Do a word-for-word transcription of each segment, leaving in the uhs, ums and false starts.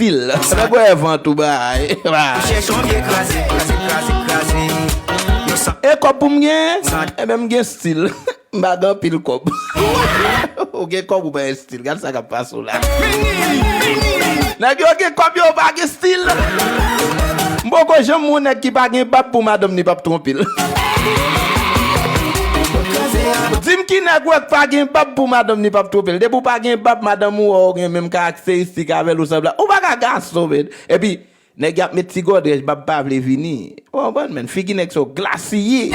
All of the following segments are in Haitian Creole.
stil. Nèg wè vant ou bay. Chèch yon vye kraze, kraze, kraze, kraze. Yo san. E kòb pou m gen? San. Enben m gen stil. M pa gen anpil kòb. Ou gen kòb ou pa gen stil. Gad sa k ap pase w la. Nèg yo gen kòb yo pa gen stil. M poko janm wè nèg ki pa gen bab pou madanm ni p ap twonpe l. Di m ki nèg wè k pa gen bab pou madanm ni p ap twonpe l. Depi w pa gen bab, madanm ou wè w gen menm karakteristik avè l ou sanble. Ou pa ka gason, men. Epi, nèg y ap met ti gòdrèj, bab pa vle vini. Ou konprann, men? Figi nèg sa yo glasiye.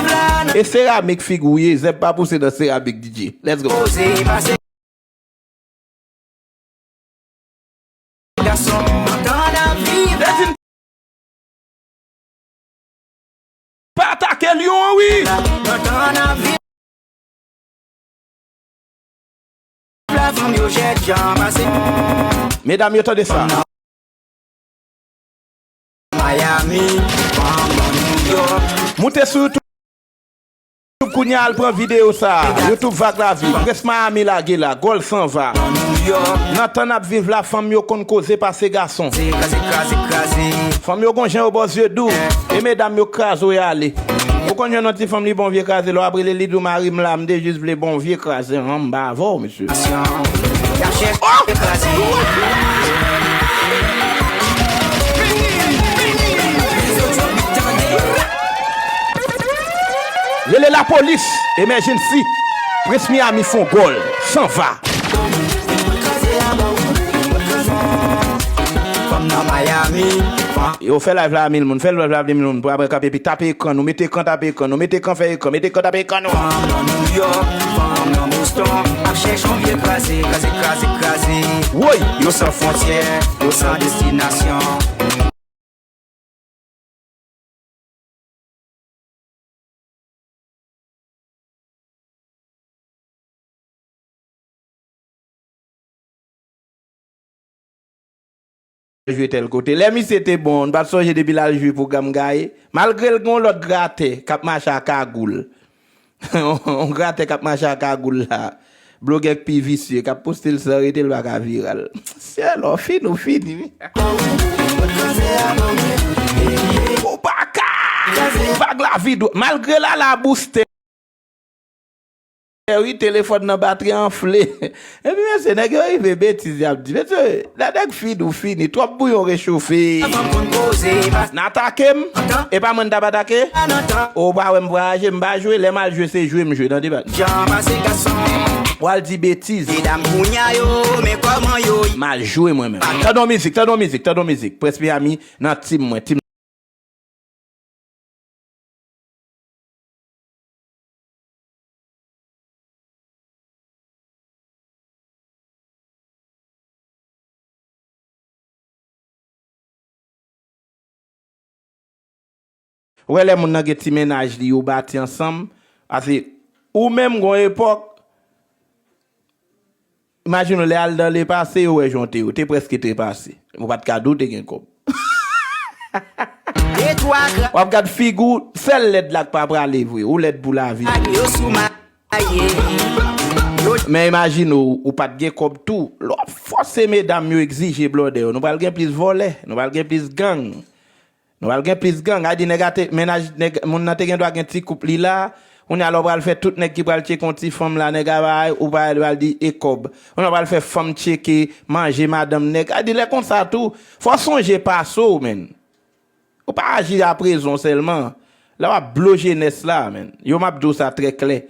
E seramik figi w ye, zèb pa pouse nan seramik, D J. Let's go. Poze pase. Gason, tan ap viv. Pa atake lyon an, wi. Tan ap viv. La fanm yo jèt jan pase. Medam yo, tande sa. Miami, fanm nan New York. Moute sou YouTube kounye a, al pran videyo sa. YouTube Vag Lavi, Prince Miami lage la, gòl sanva. Nan tan n ap viv la, fanm yo konn koze pase gason. Kraze, kraze, kraze. Fanm yo gon jan yo bò zye dou, e medam yo kraze w e ale. Ou konn jwenn yon ti fanm li bon vye kraze, lè w ap rele li di w mari m la, m te jis vle bon vye kraze, an m ba avè w, mesye. Rele lapolis, emergency. Prince Miami fon gòl, sanva. Yo fè live la a mil moun, fè live la a mil moun, pou apre kanpe epi tape ekran nou, mete ekran tape ekran nou, mete ekran fè ekran, mete ekran tape ekran nou. Fanm nan New York, fanm nan Boston, ap chèch yon vye kraze, kraze, kraze, kraze. Woy! Yo san fwontyè, yo san destinasyon. Jwe tèl kote. Lè misye te bon, n pa t sonje depi l al jwe pou Gam Gaye. Malgre l gen yon lòt gratè k ap mache a kagoul. Yon gratè k ap mache a kagoul la. Blogè k pi visye, k ap poste l san rete, l pa ka viral. Sèl, ou fini, ou fini, wi. Ou pa ka! Vag Lavi dwe. Malgre Lala boustè, wi, telefòn nan batri anfle. Epi, mesye, nèg yo rive betiz y ap di. Mesye, lè nèg fini, ou fini. Twòp bouyon rechofe. N atake m. E pa mwen n t ap atake. Ou pa wè m vwayaje, m pa jwe. Lè m al jwe, se jwe m jwe. Tande pa. Jan pase gason. W al di betiz. Medam kounya yo, men kòman yo. M al jwe mwen menm. Tande yon mizik, tande yon mizik, tande yon mizik. Prince Miami nan team mwen, team. Ou wè lè moun nan gen ti mennaj li, yo bati ansanm, pase ou menm gon epòk, imajine w lè al nan lepase, yo wè jan w te ye, w te prèske trepase. Ou pa t ka di w te gen kòb. W ap gad figi w, sèl lèd la k pa prale vre, ou lèd pou lavi. Men imajine w, ou pa t gen kòb tou. Lè w ap fòse medam yo egzije blòdè yo, nou pral gen plis vòlè, nou pral gen plis gang. Nou pral gen plis gang. A di nèg a te, mennaj, nèg, moun nan te gen dwa gen ti koup li la. Kounye a la w pral fè tout nèg ki pral tcheke yon ti fanm la, nèg a bay, ou pral, pral di e kòb. Kounye a w pral fè fanm tcheke, manje madanm nèg. A di lè konsa tou, fò w sonje pase w, menn. Ou pa aji a prezon sèlman. Lè w ap blo jenès la, menn. Yo, m ap di w sa trè klè.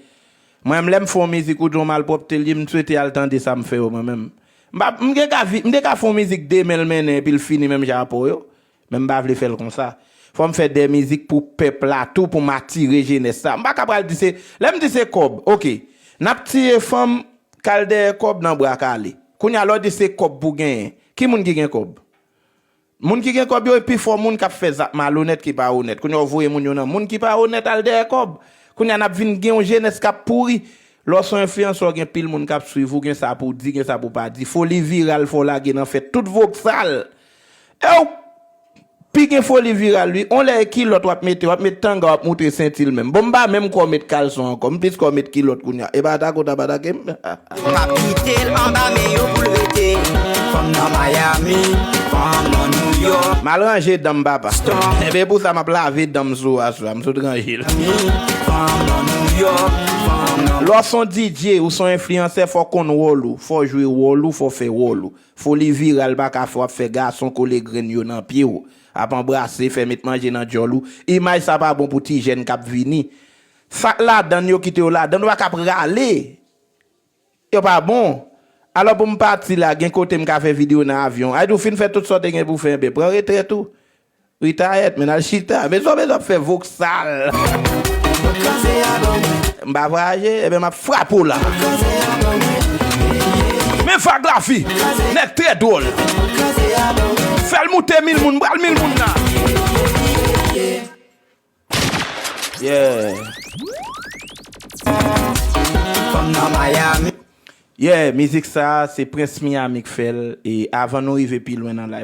Mwen menm, lè m fè yon mizik, ou di yon malpwòpte, li, m swete al tande sa m fè yo, mwen menm. M pa, m gen ka vi-, m te ka fè yon mizik demen l mennen epi l fini menm jan a pa w yo. Men m pa vle fè l konsa. Fò m fè de mizik pou pèp la tou, pou m atire jenès la. M pa ka pral di se, lè m di se kòb, oke. N ap tiye fanm k al dèyè kòb nan bra kale. Kounye a, lè w di se kòb pou genyen, ki moun ki gen kòb? Moun ki gen kòb yo, e pifò moun k ap fè zak malonèt ki pa onèt. Kounye a, w voye moun yo nan moun ki pa onèt al dèyè kòb. Kounye a, n ap vin gen yon jenès k ap pouri. Lè w se yon enfliyansè, w gen pil moun k ap swiv ou, gen sa pou w di, gen sa pou w pa di. Foli viral, fò w lage nan fè tout voksal. E w pi gen foli viral, wi. On lè e kilòt w ap mete, w ap met tanga, w ap moutre senti l menm. Bon, m pa menm kwè w met kalson ankò, m plis kwè w met kilòt kounye a. E pa atake w t ap atake m? M ap kite l anba men yo pou l rete. Fanm nan Miami, fanm M al ranje dan m, papa. Enben, pou sa, m ap lave dan m sou aswè a. M sot ranje l. Lè w se yon D J, ou se yon enfliyansè, fò w konn wòl ou, fò w jwe wòl ou, fò w fè wòl ou. Foli viral pa ka fè w ap fè gason kole grenn yo nan pye w, ap anbrase, fè met manje nan djòl ou. Imaj sa pa bon pou ti jèn k ap vini. Sa k ladann yo kite yo ladann, ou pa ka prale. Yo pa bon. Alò pou m pati la, gen kote m ka fè videyo nan avyon. Ayiti, ou fin fè tout sa w te gen pou w fè, enben pran retrèt ou. Retire, men al chita. Men sa w bezwen ap fè voksal. M pa vwayaje, enben m ap frape w la. Men vag lavi, nèg trè dwòl. Fè l moute mil moun, m pral mil moun la. Yeah. Yeah, mizik sa, se Prince Miami k fè l. E avan nou rive pi lwen nan live